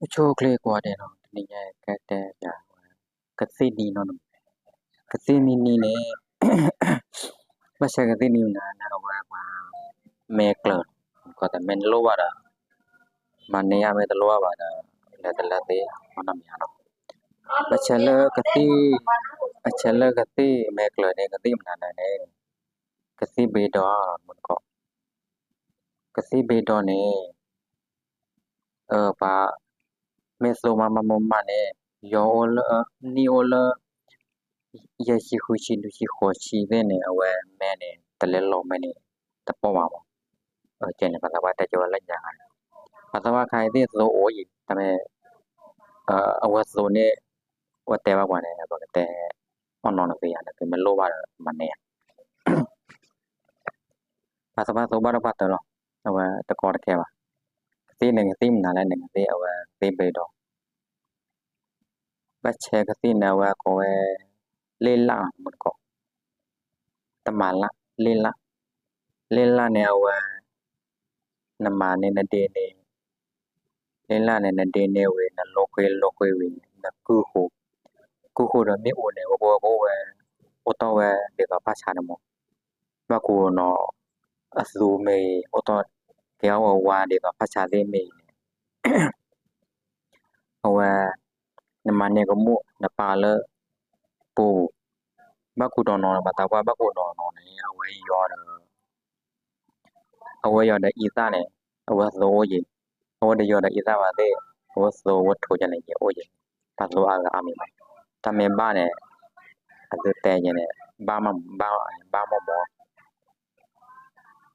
ໂຊເຄ ກວ່າແດ່ເນາະ ນີ້ຍາຍກະແຕຢາກວ່າ ກະຕິນີເນາະ ກະຕິນີນີ້ ແມ່ນ ບໍ່ໃຊ່ກະຕິນີນະ ນະ ເອົາໄວ້ວ່າ ແມ່ເກີດ ກໍແຕ່ແມ່ນໂລວ່າດະ ມາເນຍແມ່ຕະໂລວ່າດະ ແລ້ວແຕ່ລະຕິ ເຮົານຳຍາເນາະ ບັດເຊີເລີກະຕິ ບັດເຊີເລີກະຕິ ແມ່ເກີດນີ້ກະຕິມັນນະ ກະຕິເບດໍ ມັນກໍ ກະຕິເບດໍນີ້ ເອີ ປາ ແມ່ໂຊມາມາມາມາເນ ຍໍໂອເລີ ນີໂອເລີ ຢາຊິຄູຊິດູຊິຂໍຊິເວເນ ເອົາແວແມ່ເນ ຕະແລລອແມ່ເນ ຕະປໍມາ ເອີ ເຈນ ພາສາວ່າແຕ່ຈະວ່າລະຍະ ພາສາວ່າຄາຍເດໂຊໂອອີ ຕະແມ່ ເອີ ເອົາແວໂຊເນ ວ່າແຕ່ວ່າກວ່າເນ ບໍ່ແຕ່ ອອນນອນເວຍ ຄືແມ່ນໂລວ່າມາເນ ພາສາວ່າໂຊບາດອກບາດເຕີເນາະ ເອົາແວຕະກອຕະແຄວ່າ ກະຕິໜຶ່ງກະຕິນາແລະໜຶ່ງກະຕິ ເອົາແວຕິເບດໍ ບັດເຊກະຕິນາແວກໍແວເລລາ ມັນກໍ ຕະມາລະ ເລລາ ເລລາເນ ເອົາແວ ນະມາເນ ນະເດເນ ເລລາເນ ນະເດເນເວ ນະໂລເຄ ໂລເຄເວ ນະກູໂຄ ກູໂຄ ດອນເມໂອເນ ໂອໂກໂກເວ ໂອຕອເວ ເດກາພາຊານະໂມ ວາກູນອ ອະຊູເມ ໂອຕອ ເກອວວາ ເດກາພາຊາເດເມ ເອົາແວ ນະມາເນກະມຸ ນະປາເລີ ປູ ບາກູດອນນອ ບາຕາວາ ບາກູດອນນອ ເອົາແວຢໍ ເອົາແວຢໍ ດາອີຕາເນ ເອົາແວໂຊເຢ ເອົາແວດາຢໍ ດາອີຕາວາເດ ເອົາແວໂຊ ເອົາແວໂທ ຈະເນ ໂອເຢ ປາໂຊ ອາກາ ອາມີ ຕາເມບາເນ ອາເຕ ຈະເນ ບາມາ ບາ ບາມໍມໍ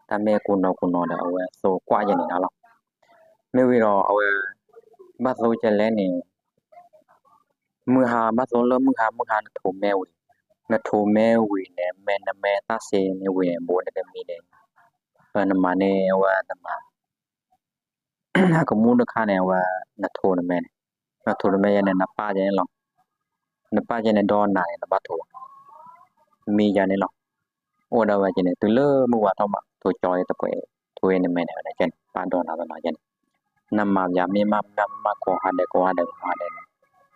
ຕາເມກູນອ ກູນອ ດາ ເອົາແວໂຊ ກວາ ຈະເນ ນາລອ ເມວີລອ ເອົາແວ ບາໂຊ ຈະແລເນ ມືຮາ ບາໂຊເລີ ມືຮາ ມືຮາ ນະໂທແມວີ ນະໂທແມວີເນ ແມນະແມຕາເຊເນ ເວ ໂບ ນະເດມີເນ ເອີ ນະມາເນ ເອົາແວ ນະມາ ອາກະມູນະຄາເນ ເອົາແວ ນະໂທນະແມ ນະໂທນະແມ ຍາເນ ນະປາ ຈະເນລອ ນະປາ ຈະເນ ດອນນາ ນະບາໂທ ມີ ຍາເນລອ ໂອດາວາ ຈະເນ ຕຸເລີ ມຸວາ ທອມາ ໂທຈອຍ ຕະເປ ໂທເອ ນະແມ ນະ ຈະເນ ປາ ດອນນາ ຕະນາ ຈະເນ ນະມາ ຍາ ເມ ມາ ມາ ມາ ໂຄຮາ ເດ ໂຄຮາ ເດ ໂຄຮາ ເດ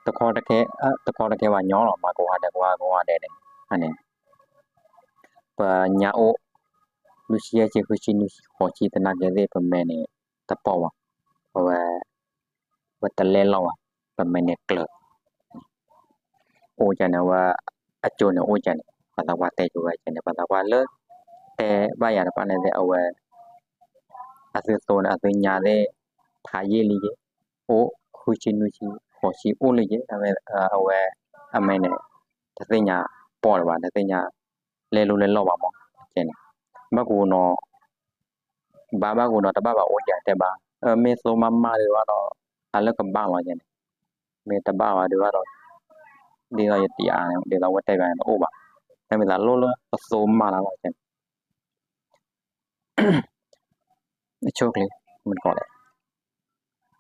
ຕະຄອ ຕະແຄ ເອີ ຕະຄອ ຕະແຄ ວາ ຍໍ ມາ ໂຄຮາ ເດ ໂຄຮາ ໂຄຮາ ເດ ເນ ອັນນີ້ ປະຍາໂອ ລູຊີ ເຈ ຄູຊີ ນູຊີ ຂໍຊີ ຕະນາ ເກ ເດ ປະແມ ເນ ຕະປອວະ ເພາະວ່າ ວ່າຕະແລລອວະ ປະແມ ເນ ເກີດ ໂອຈານະວ່າ ອາໂຈນະ ໂອຈານະ ພາສາວ່າແຕ່ຈະວ່າຈານະ ພາສາວ່າເລີ ແຕ່ວ່າຢານະປະເນ ເດ ເອົາວ່າ ອາຊືໂຕນະ ອາຊືຍາເດ ພາເຢລີເຢ ໂອ ຄູຊີນູຊີ ຂໍຊີ ໂອລີເຢ ເອົາແວ ເອົາແວ ອາແມ ເນ ທະເສຍາ ປອດວ່າ ທະເສຍາ ເລລູເລລອບາມອ ເຈນ ບາກູນອ ບາ ບາກູນອ ຕະບາບາ ໂອຢາ ແຕ່ບາ ເອີ ເມໂຊມາມາ ຫຼືວ່າເນາະ ອາເລີກະບາລອ ເຈນ ເມຕະບາວາ ຫຼືວ່າເນາະ ດີລາຍະຕິອາ ດີລາວະແຕກາ ໂອບາ ແຕ່ເມຕາໂລ ໂລ ປະໂຊມາລາ ເຈນ ໂຊເຄ ມັນກໍແຫຼະ